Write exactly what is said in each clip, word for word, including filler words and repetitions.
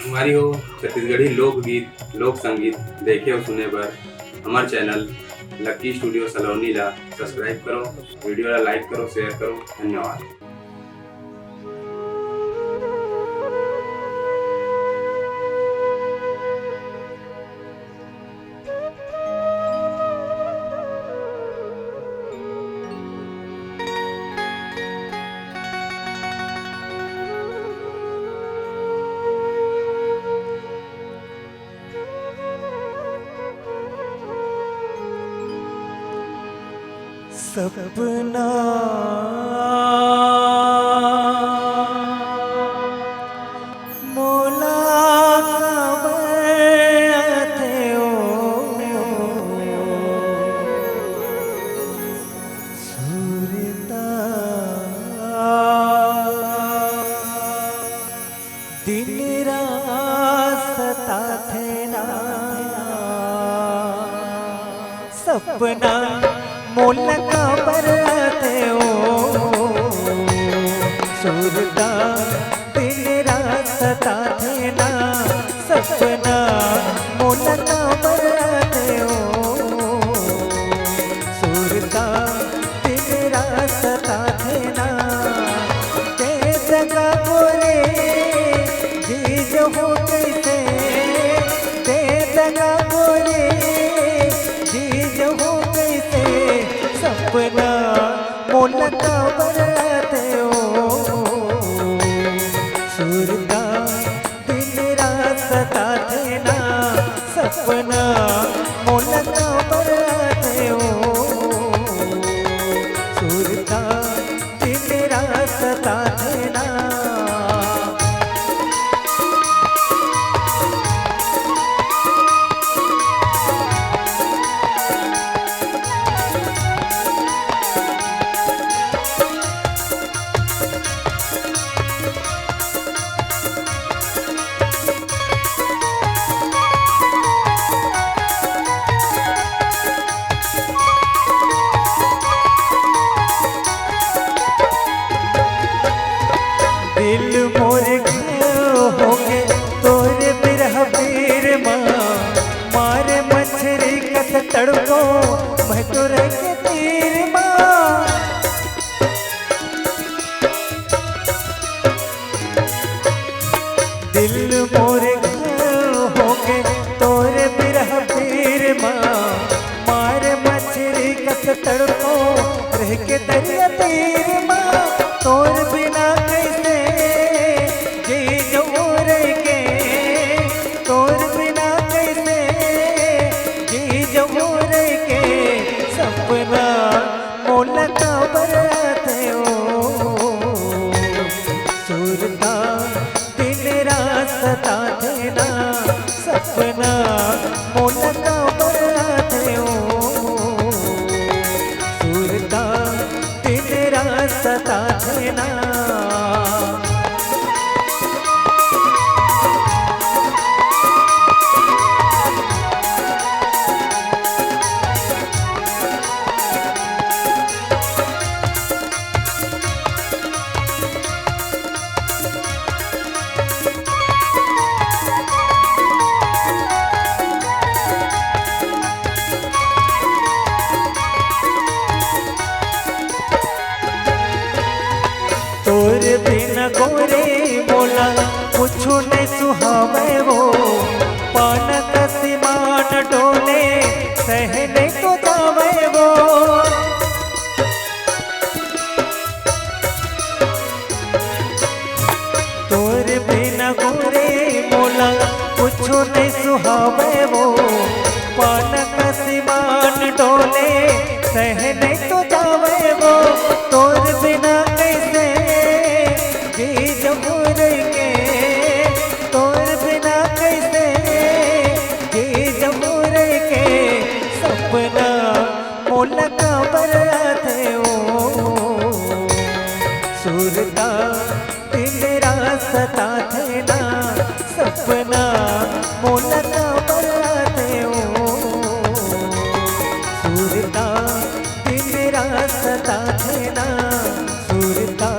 संगवारी हो, छत्तीसगढ़ी लोकगीत, लोक संगीत देखे अउ सुने बर हमर चैनल लक्की स्टूडियो सलोनी ला सब्सक्राइब करो, वीडियो ला लाइक करो, शेयर करो। धन्यवाद। सपना मोला काबर आथे ओ सुरता, दिन रात सताथे ना। सपना मोला काबर आथे ओ सुरता, दिन रात सताथे ना। सपना मोला काबर आथे ओ सुरता, दिन रात सताथे ना। के जगा बोले जीज हो कैसे, के जगा बोले जीज हो कैसे। सपना मोला काबर आथे ओ सुरता, दिन रात सताथे ना। सपना मोला काबर आथे ओ सुरता, दिन रात सताथे ना। दिल मोर घायल होगे तोर बिरह पीर मा, मारे मछरी कस तड़पो मैं तोर के तीर मा। दिल मोर घायल होगे तोर बिरह पीर मा, मारे मछरी कस तड़पो रह के दरिया तीर मा। तोर बिना कैसे जी जहूँ रह के, तोर बिना कैसे जी जहूँ रह के। सपना मोला काबर आथे ओ सुरता, दिन रात सताथे ना। सपना मोला काबर आथे ओ सुरता, दिन रात सताथे ना। तोर बिना गोरे मोला कुछु नइ सुहावय वो, पान कस ईमान डोले, सह नइ तो जावय वो। तोर बिना गोरे मोला कुछु नइ सुहावय वो, पान कस ईमान डोले, सह नइ तो जावय वो। तोर बिना कैसे जी जहूँ रह के, तोर बिना कैसे जी जहूँ रह के। सपना मोला काबर आथे ओ सुरता, दिन रात सताथे ना। सपना मोला काबर आथे ओ सुरता, दिन रात सताथे ना। सुरता,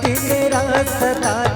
दिन रात सताथे